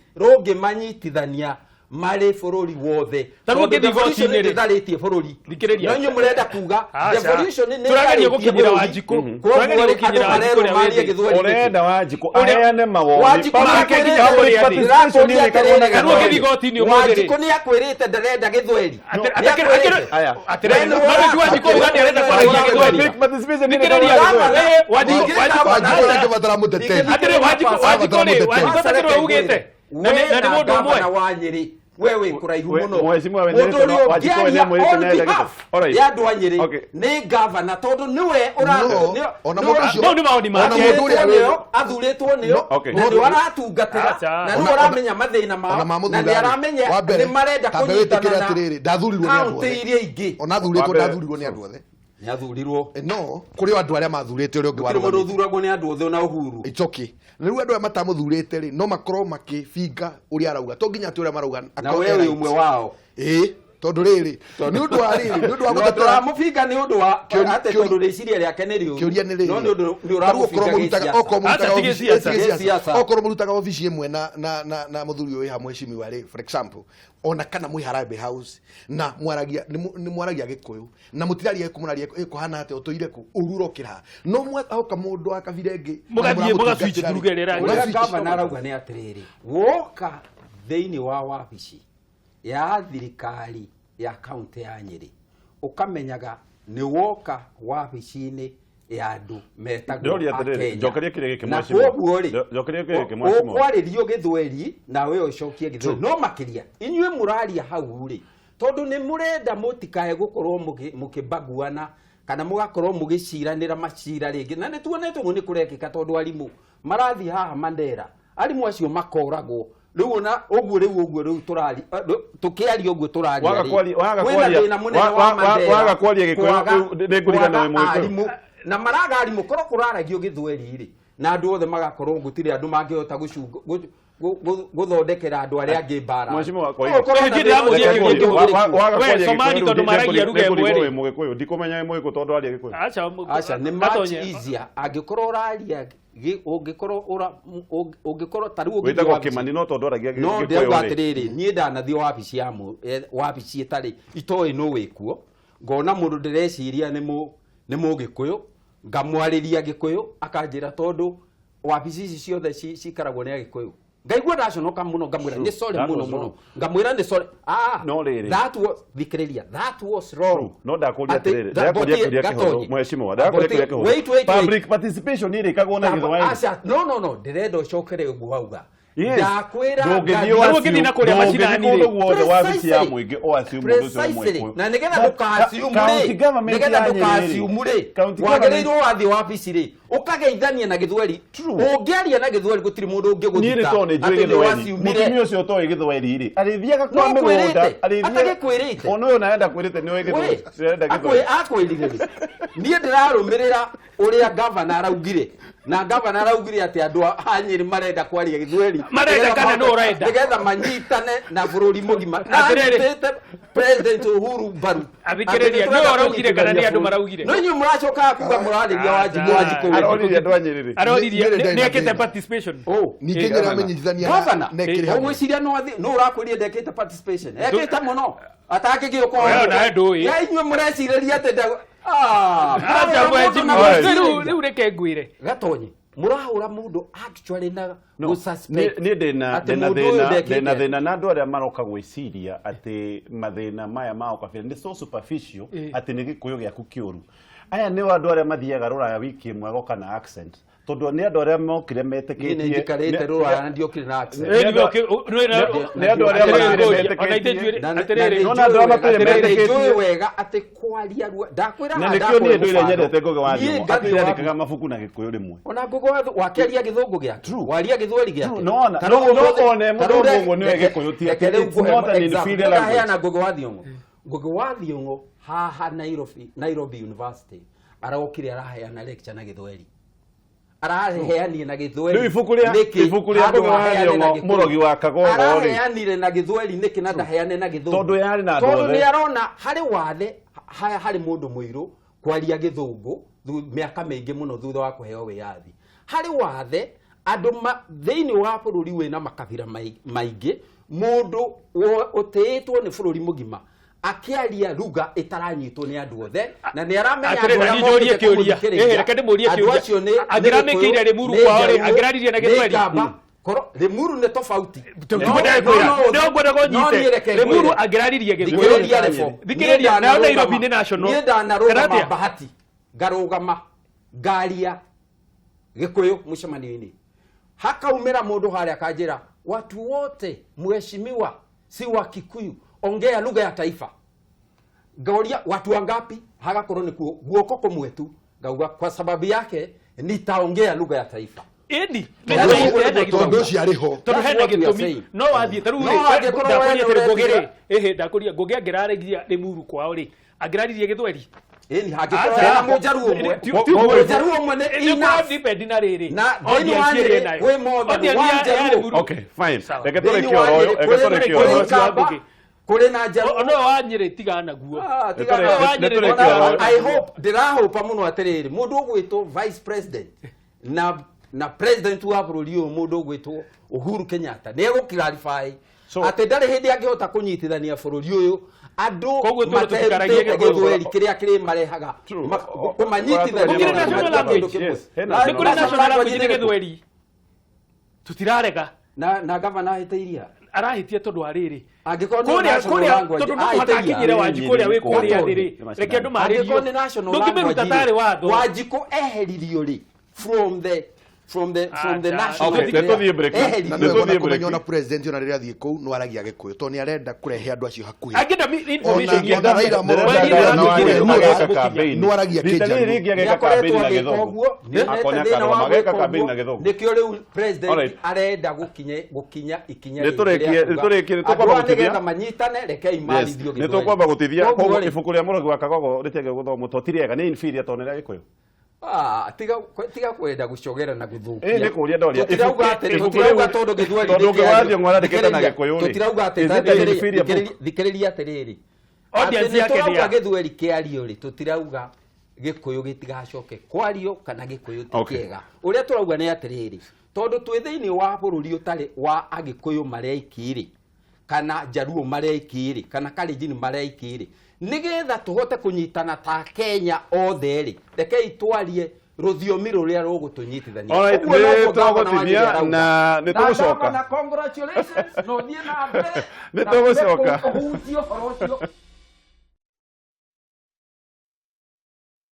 S4: rũngĩmanyitithania marĩ bũrũri wothe.
S3: Ta rĩu
S4: Tondũ
S3: ũngĩthiĩ
S4: devolution
S3: igoti-inĩ rĩ.
S4: ndĩtharĩtie bũrũri.
S3: Thikĩrĩria.
S4: No inyuĩ mũrenda kuga
S3: Aca.
S4: devolution nĩ
S3: Tũrageria
S4: ĩtharĩtie
S3: gũkinyĩra
S4: bũrũri.
S3: Wanjikũ.
S4: Koguo
S3: Tũrageria
S4: rĩ,
S3: gũkinyĩra
S4: andũ
S3: Wanjikũ
S4: marerwo
S3: ũrĩa
S4: marie
S3: wĩ thĩ.
S4: gĩthweri nĩkĩ?
S1: Ũrenda Wanjikũ
S3: Ũrĩa-
S1: aheane mawoni.
S4: Wanjikũ
S3: Make
S4: nĩ
S3: nginya kũrĩa thĩ.
S4: Ndĩrakũria atĩrĩrĩ,
S3: Rĩu ũngĩthiĩ igoti-inĩ ũmũthĩ rĩ.
S4: Wanjikũ nĩ akwĩrĩte ndarenda gĩthweri.
S3: Atĩrĩ-
S4: Nĩ akwĩrĩte.
S1: Aya.
S3: atĩrĩrĩ,
S4: We nĩ
S3: no rĩu Wanjikũ uga nĩ arenda kwaragia gĩthweri. Thikĩrĩria, Wanjikũ- Wanjikũ-
S2: Wanjikũ arakĩbatara mũteteri.
S3: Atĩrĩ, Wanjikũ- Wanjikũ rĩ, Wanjikũ takĩrĩ we ugĩte. Na nĩ mũndũ ũmwe.
S4: Gavana wa Nyĩrĩ
S5: We wĩ kũraihu mũno.
S1: Mheshimiwa we
S5: Mũndũ
S1: nĩ
S5: ũrĩa
S1: Wanjikũ we nĩ
S5: ũngĩaria
S1: amwĩrĩte
S5: on
S1: nĩ arenda
S5: behalf
S1: gĩtĩ. Alright.
S5: ya andũ a Nyĩrĩ
S1: Okay.
S5: nĩ gavana, tondũ nĩwe
S2: No, ona mũndũ ũcio
S3: Mau nĩ maũndũ
S2: ona
S3: make.
S2: mũndũ ũrĩa wĩ-
S5: athurĩtwo nĩo,
S1: Okay.
S5: na nĩo aratungatĩra,
S3: Acha.
S5: na nĩo aramenya mathĩna
S2: ona
S5: mao, na
S2: mamũthura
S5: nĩ aramenya
S2: wa mbere
S5: nĩ marenda
S2: tambe wĩtĩkĩre
S5: kũnyitana na
S2: atĩrĩrĩ, ndathurirwo nĩ andũ
S5: kaũntĩ
S2: othe.
S5: iria ingĩ.
S2: Ona athurĩtwo,
S1: Wa mbere-
S2: ndathurirwo nĩ andũ othe.
S5: Nĩ athurirwo.
S2: No kũrĩ o andũ arĩa mathurĩte ũrĩa ũngĩ
S5: Gũtirĩ mũndũ
S2: warũgamĩte.
S5: ũthuragwo nĩ andũ othe ona Uhuru.
S2: It's okay. Na rĩu andũ aya matamũthurĩte rĩ, no makorwo makĩbinga ũrĩa arauga, to nginya atĩ ũrĩa marauga
S5: Na
S2: akorwo
S5: we
S2: e
S5: wĩ
S2: right.
S5: ũmwe wao.
S2: Ĩĩ, tondũ rĩrĩ, nĩ ũndũ wa rĩrĩ, nĩ ũndũ wa
S5: No
S2: gũtetera
S5: ndũramũbinga nĩ ũndũ wa
S2: Kĩũria-
S5: atĩ tondũ rĩciria rĩake nĩ rĩũru.
S2: Kĩũria nĩ rĩrĩ,
S5: No nĩ ũndũ nĩ
S2: tarĩu okorwo
S5: ũramũbinga
S2: mũrutaga
S5: gĩciaca.
S2: okorwo mũrutaga
S3: Acha, tige
S2: obici-
S3: siasa.
S2: tige siasa.
S5: Gĩciaca.
S2: Okorwo mũrutaga obici ĩmwe na mũthuri ũyũ wĩ hamwe mheshimiwa rĩ, for example, ona kana mwĩ Harambee House na mwaragia nĩ mwaragia Gĩkũyũ na mũtiraria Gĩkũyũ, mũraria ĩkũhana atĩa, ũtũire kũ, ũru ũrokĩra haha, no mwahoka mũndũ wa kabira ĩngĩ na
S3: Mũgathiĩ,
S2: mũramũtungatĩra
S3: mũgaswitch
S2: rĩ,
S3: ruga ĩrĩa ĩraria.
S5: Ũrĩa
S2: mũgaswitch.
S5: gavana arauga nĩ atĩrĩrĩ, woka thĩinĩ wa wabici ya thirikari ya kaunti ya Nyĩrĩ, ũkamenyaga nĩ woka wabici-inĩ ya andũ metagwo
S1: Ndĩroria atĩrĩrĩ,
S5: Akenya.
S1: njokeria kĩrĩa gĩkĩ,
S5: Na
S1: mheshimiwa.
S5: kwoguo rĩ,
S1: Njokeria kĩrĩa gĩkĩ, mheshimiwa.
S5: ũkwarĩrio gĩthweri nawe ũcokie gĩthweri, no makĩria inyuĩ mũraria hau rĩ, tondũ nĩ mũrenda mũtikae gũkorwo mũkĩbaguana kana mũgakorwo mũgĩciranĩra macira rĩngĩ, na nĩ tuonete ũguo nĩ kũrekĩka, tondũ arimũ marathiĩ haha Mandera, arimũ acio makoragwo rĩu ona ũguo rĩu ũguo rĩu tũrari tũkĩaria ũguo tũraria
S1: Waga
S5: rĩ,
S1: kwaria- waga
S5: kwĩna
S1: kwaria-
S5: thĩna mũnene wa Mandera
S1: waga kwaria Gĩkũyũ,
S5: kwaga-
S1: rĩu nĩngũririkana wĩ
S5: kwaga
S1: Mũgĩkũyũ.
S5: arimũ, na maraga arimũ korwo kũraragio gĩthweri rĩ, na andũ othe magakorwo gũtirĩ andũ mangĩhota gũthondekera andũ arĩa angĩ mbara.
S1: Mheshimiwa, kwa
S5: No ũkorwo na
S3: Niĩ
S5: thĩna
S3: ndĩramũria
S5: ũrĩa
S3: kĩũria
S5: ũngĩ
S3: kĩmwe.
S5: ũrĩkũ.
S1: Waga
S3: We,
S1: kwaria
S3: Somali
S1: Gĩkũyũ,
S3: tondũ maragia
S1: nĩngũrigwo
S3: ruga ĩmwe
S1: wĩ
S3: rĩ.
S1: Mũgĩkũyũ, ndikumenya wĩ Mũgĩkũyũ tondũ aria Gĩkũyũ.
S3: Acha,
S5: Aca, nĩ much
S3: Gatonye.
S5: easier angĩkorwo ũraria ũngĩkorwo ũngĩkorwo ta rĩu ũngĩthiĩ
S1: Wĩtagwo
S5: wabici-
S1: Kĩmani no tondũ aragia
S5: no
S1: Gĩkũyũ
S5: ndĩrauga
S1: rĩ.
S5: atĩrĩrĩ, niĩ ndanathiĩ wabici ya wabici ĩtarĩ itoĩ nũ wĩkuo, ngona mũndũ ndĩreciria nĩ mũgĩkũyũ, ngamwarĩria Gĩkũyũ, akanjĩra tondũ wabici ici ciothe cikaragwo nĩ Agĩkũyũ, ngaigua ndaconoka mũno, ngamwĩra nĩ sorry
S1: That
S5: mũno
S1: was
S5: mũno,
S1: wrong.
S5: ngamwĩra nĩ sorry.
S1: No rĩrĩ.
S5: That was, thikĩrĩria, that was wrong.
S1: No ndakũria
S5: Atĩ-
S1: atĩrĩrĩ, ndakũria kĩũria kĩhũthũ,
S5: Gatonye.
S1: mheshimiwa, ndakũria kĩũria kĩhũthũ.
S5: Wait, wait, wait.
S1: Public participation ĩrĩkagwo na Gĩthwaĩri.
S5: Aca, no no no, ndĩrenda ũcokere ũguo wauga.
S1: Yes.
S5: Ndakwĩra
S1: Ndũngĩthiĩ
S5: ngathiĩ-
S3: Rĩu ũngĩthiĩ na kũrĩa
S1: ndũngĩthiĩ
S3: macinani
S1: kũndũ
S3: rĩ.
S1: guothe wabici ya
S5: Precisely.
S1: mũingĩ o assume mũndũ ũcio nĩ
S5: Precisely.
S1: Mũgĩkũyũ.
S5: Na nĩgetha
S1: But
S5: ndũka-assume
S1: county
S5: rĩ,
S1: government
S5: nĩgetha
S1: ya Nyĩrĩ rĩ,
S5: ndũka-assume rĩ,
S1: county government-
S5: wagĩrĩirwo wathiĩ wabici rĩ, ũkageithania na gĩthweri. Ũngĩaria na gĩthweri gũtirĩ mũndũ
S1: Niĩ
S5: ũngĩgũthita
S1: rĩ tondũ nĩ njũĩ
S5: atĩ nĩ
S1: gĩthweri,
S5: waciumire.
S1: mũtumia ũcio ũtoĩ gĩthweri rĩ, arĩthiaga kwa
S5: No
S1: mĩgũnda,
S5: ũkwĩrĩte, atagĩkwĩrĩte.
S1: Ona ũyũ na ndakwĩrĩte nĩ ũĩ gĩthweri, ndĩrenda gĩthweri.
S5: Akwĩrire rĩ, niĩ ndĩrarũmĩrĩra ũrĩa gavana araugire, na gavana araugire atĩ andũ a Nyĩrĩ marenda kwaria gĩthweri
S3: Marenda
S5: nĩgetha
S3: kana nũ ũrenda?
S5: nĩgetha manyitane na bũrũri mũgima, na
S3: Atĩrĩrĩ.
S5: anyitĩte President Uhuru mbaru.
S3: Athikĩrĩria,
S5: Atĩ
S3: nũ
S5: nĩtũrenda
S3: ũraugire kana nĩ andũ
S5: kũnyitithania
S3: maraugire?
S5: bũrũri. No inyuĩ mũracokaga kuga mũrarĩria Wanjikũ, Wanjikũ.
S1: Aroririe andũ a Nyĩrĩ rĩ.
S3: Aroririe
S2: Nĩ- nĩ-
S3: nĩ ekĩte
S2: nĩ-
S3: participation.
S5: Oh.
S2: Ningĩ
S1: Ĩ, gavana.
S2: nyĩramenyithania
S5: Gavana,
S2: na ĩkĩrĩ hamwe.
S5: ũgwĩciria no athi no ũrakwĩria ndekĩte participation, ekĩte mũno atangĩgĩũka.
S3: We ona ndũĩ.
S5: Ya inyuĩ mũrecirĩria atĩ
S3: Acha,
S5: mũrahũra mũndũ na
S3: mheshimiwa.
S5: gwĩcirĩria.
S3: Rĩu reke ngwĩre.
S5: Gatonye, mũrahũra mũndũ actually na
S1: No,
S5: gũsuspect
S1: niĩ ndĩna
S5: atĩ
S1: ndĩna
S5: mũndũ ũyũ
S1: thĩna
S5: ndekĩte.
S1: ndĩna thĩna na andũ arĩa maroka gwĩciria atĩ mathĩna maya ma ũkabira nĩ so superficial, atĩ nĩ Gĩkũyũ gĩaku kĩũru. Aya nĩ andũ arĩa mathiaga rũraya wiki ĩmwe agoka na accent, tondũ nĩ andũ arĩa mokire
S5: Niĩ
S1: metĩkĩtie
S5: nĩ njikarĩte rũraya na ndiokire na accent.
S3: Ĩ, nĩwe
S1: Nĩ andũ arĩa
S3: Atĩrĩrĩ,
S1: matũire
S3: ona ithe
S1: metĩkĩtie.
S3: njuĩrĩ-
S5: Na
S3: atĩrĩrĩ,
S1: Nona andũ arĩa matũire
S5: nĩ
S1: metĩkĩtie.
S5: njũĩ wega atĩ kwaria rua ndakwĩra
S1: Na
S5: haha
S1: nĩkĩo niĩ
S5: ndakũhe
S1: ndũire
S5: mũbano.
S1: nyendete Ngũgĩ wa
S5: Niĩ
S1: Thiong'o,
S5: ngathiĩ
S1: atĩ
S5: wabici.
S1: andĩkaga mabuku na Gĩkũyũ rĩmwe.
S5: Ona Ngũgĩ wa wakĩaria gĩthũngũ gĩake, waria gĩthweri gĩake.
S1: True, no ona-
S5: Ta rĩu
S1: no- no
S5: ũmũthĩ-
S1: one
S5: ta rĩu
S1: mũndũ ũguo nĩwe Gĩkũyũ, ti
S5: reke
S1: atĩ
S5: rĩu
S1: it's
S5: ngũhe
S1: not an
S5: example.
S1: inferior language.
S5: Ndaheana Ngũgĩ wa Thiong'o. Ngũgĩ wa Thiong'o haha Nairobi, Nairobi University, arokire araheana lecture na gĩthweri, araheanire na gĩthweri
S1: Rĩu ibuku rĩa-
S5: nĩkĩ?
S1: ibuku rĩa
S5: Handũ
S1: Ngũgĩ wa
S5: aheane na
S1: Thiong'o,
S5: Gĩkũyũ.
S1: Mũrogi wa Kagogo rĩ.
S5: Araheanire na gĩthweri nĩkĩ na ndaheane na gĩthũngũ?
S1: Tondũ yarĩ na andũ
S5: Tondũ
S1: othe.
S5: nĩ arona harĩ wathe harĩ mũndũ mũirũ kwaria gĩthũngũ mĩaka mĩingĩ mũno thutha wa kũheo wĩyathi, harĩ wathe andũ thĩinĩ wa bũrũri wĩna makabira maingĩ, mũndũ ũtĩĩtwo nĩ bũrũri mũgima akĩaria ruga ĩtaranyitwo nĩ andũ othe, na nĩ aramenya
S3: Atĩrĩ,
S5: andũ
S3: na
S5: arĩa
S3: niĩ njũrie
S5: mokĩte
S3: kĩũria.
S5: kũmũthikĩrĩria.
S3: Ĩ, reke ndĩmũrie
S5: Andũ
S3: kĩũria.
S5: acio nĩ
S3: Angĩramĩkĩire
S5: Gĩkũyũ,
S3: Limuru
S5: nĩ
S3: kwao rĩ,
S5: Njaruo,
S3: angĩraririe na
S5: nĩ
S3: Gĩthweri?
S5: Ikamba. Korwo Limuru nĩ tofauti.
S3: No ngwenda
S5: No, niĩ
S3: kũnyite
S5: reke
S3: Limuru
S5: ngwĩre.
S3: angĩraririe Gĩkũyũ.
S5: Thikĩrĩria Rebo.
S3: Thikĩrĩria,
S5: Niĩ
S3: nayo Nairobi
S5: ndanarũgama-
S3: nĩ national.
S5: Niĩ
S3: Kana
S5: ndanarũgama
S3: atĩa?
S5: Bahati, ngarũgama ngaria Gĩkũyũ mũcemanio-inĩ, hakaumĩra mũndũ harĩa akanjĩra, watu wote mheshimiwa si wa Kikuyu, ongea lugha ya taifa. Ngauria watu wangapi? Hagakorwo ni guoko kumwe tu. Ngauga kwa sababu yake nitaongea lugha ya taifa.
S3: Ĩni
S2: Tondũ ũcio arĩ ho.
S3: Tondũ hena
S5: That's what we are
S3: gĩtũmi
S5: saying.
S3: no wathiĩ ta rĩu
S5: No
S3: rĩ,
S5: angĩkorwo
S3: ndakũria
S5: we
S3: atĩrĩ, Ngũgĩ rĩ,
S5: nĩũretigĩra-
S3: ĩhĩ ndakũria Ngũgĩ angĩrarĩria Rĩmuru kwao rĩ, angĩraririe Gĩthweri?
S5: Ĩni hangĩkorwo
S3: Aca.
S5: hena mũnjaruo ũmwe.
S3: Ti
S5: Mũnjaruo ũmwe nĩ
S3: Nĩ
S5: enough.
S3: depend na rĩrĩ.
S5: Na thĩinĩ wa
S3: Audience ĩrĩa
S5: Nyĩrĩ
S3: ĩnayo.
S5: kwĩ more than
S3: Audience
S5: one
S3: ya
S5: Njaruo.
S3: Rĩmuru.
S1: Okay, fine.
S3: Sawa.
S1: Reke
S5: Thĩinĩ
S1: tũrĩkie
S5: wa
S1: ũhoro ũyũ,
S5: Nyĩrĩ
S1: reke
S5: kũrĩ
S1: tũrĩkie
S5: kũrĩ
S1: ũhoro ũyũ.
S5: Ikamba,
S3: Ngũgĩ.
S5: kũrĩ na Njaruo.
S3: No wa Nyĩrĩ tigana naguo.
S5: Ah,
S1: Nĩ
S5: tigana
S1: tũrĩkie-
S5: na-
S1: nĩ tũrĩkie ũhoro ũyũ.
S5: I hope ndĩrahopa mũno atĩrĩrĩ mũndũ ũgwĩtwo vice president na president wa bũrũri ũyũ mũndũ ũgwĩtwo Uhuru Kenyatta nĩ egũ clarify atĩ ndarĩ hĩndĩ angĩhota kũnyitithania bũrũri ũyũ andũ
S3: Koguo tũrĩ tũtikaragie
S5: materutĩte
S3: Gĩkũyũ.
S5: gĩthweri kĩrĩa kĩrĩ marehaga
S1: True.
S5: kũmanyitithania
S3: Gũkĩrĩ national language.
S5: kĩmwe.
S1: Yes, hena
S5: Na-
S3: Nĩ kũrĩ national language nĩ
S5: ĩrĩkũ?
S3: Gĩthweri. Tũtirarega.
S5: Na gavana ahĩtĩirie
S3: Arahĩtia tondũ wa rĩrĩ.
S5: Angĩkorwo nĩ
S3: Kũrĩa
S5: national
S3: kũrĩa
S5: language,
S3: tondũ no mũhaka
S5: ahĩtĩirie.
S3: akinyĩre Wanjikũ ũrĩa wĩ kũrĩa thĩ rĩ. Reke andũ marĩrio.
S5: Angĩkorwo nĩ national
S3: Ndũngĩmĩruta
S5: language
S3: tarĩ
S5: rĩ,
S3: watho.
S5: Wanjikũ eheririo rĩ from the from the from the
S3: Acha.
S5: national
S1: Okay, nĩ tũthiĩ break.
S5: Eheririo.
S2: Na
S1: Nĩ
S2: nĩ
S1: tũthiĩ
S2: wega
S1: break.
S2: kũmenya ona president ona rĩrĩa athiĩ kũu no aragia Gĩkũyũ tondũ nĩ arenda kũrehe andũ acio hakuhĩ.
S3: Angĩenda information
S2: Ona- ona Raila Amolo
S1: Ndĩrenda
S2: Odinga
S1: gavana wa
S2: nĩ
S1: Nyĩrĩ
S2: nĩ
S1: ageka
S2: nĩ
S1: campaign.
S2: nĩ aragia
S1: Rita rĩrĩ
S2: Kĩnjaruo.
S1: rĩngĩ ageka
S5: Nĩakoretwo
S1: campaign na
S5: agĩka
S1: Gĩthũngũ.
S5: ũguo, nĩonete
S1: Akonya
S5: thĩna
S1: Karũma,
S5: wa
S1: ageka
S5: gwĩka
S1: campaign na
S5: ũguo,
S1: Gĩthũngũ.
S5: nĩkĩo rĩu president
S1: Alright.
S5: arenda gũkinya ikinya
S1: Nĩ
S5: rĩngĩ
S1: tũrĩkie-
S5: rĩa
S1: nĩ
S5: kuga,
S1: tũrĩkie, nĩ tũkwamba
S5: andũ aya
S1: gũtithia.
S5: nĩgetha manyitane rekei
S1: Yes,
S5: marithio
S1: nĩ tũkwamba gũtithia.
S5: Koguo
S1: Koguo
S5: rĩ,
S1: ibuku rĩa Mũrogi wa Kagogo rĩtiagĩrĩirwo gũthomwo tondũ ti rĩega, nĩ inferior tondũ nĩ rĩa Gĩkũyũ.
S5: Ah, tiga kwenda gucogera na guthukia.
S1: Ĩ, nĩ kũũria ndoria.
S5: Tutirauga
S1: Ibuku-
S5: atĩ
S1: ibuku
S5: tutirauga
S1: rĩu-
S5: tondũ gĩthweri
S1: tondũ
S5: nĩ
S1: ũngĩ wa
S5: kĩario.
S1: Thiong'o arandĩkĩte na
S5: Thikĩrĩria,
S1: Gĩkũyũ rĩ.
S5: Tutirauga atĩ
S1: Is it an inferior book?
S5: thikĩrĩria atĩrĩrĩ.
S3: Audience
S5: Atĩ nĩ
S3: yake nĩ
S5: tũrauga
S3: ya-
S5: gĩthweri kĩario rĩ, tũtirauga Gĩkũyũ gĩtigacoke kwario kana Gĩkũyũ ti
S1: Okay.
S5: kĩega. Ũrĩa tũrauga nĩ atĩrĩrĩ, tondũ twĩ thĩinĩ wa bũrũri ũtarĩ wa Agĩkũyũ marĩ aiki rĩ, kana Njaruo marĩ aiki rĩ, kana Kalenjin marĩ aiki rĩ, nĩgetha tũhote kũnyitana ta Kenya othe rĩ, rekei twarie rũthiomi rũrĩa rũgũtũnyitithania.
S1: Alright,
S5: Ũguo
S1: nĩ
S5: noguo gavana wa Nyĩrĩ
S1: tũgũtithia
S5: arauga.
S1: na nĩ tũgũcoka.
S5: Na gavana, congratulations, na ũthiĩ na mbere.
S1: Nĩ
S5: Na
S1: tũgũcoka.
S5: ũhunjie ũhoro ũcio.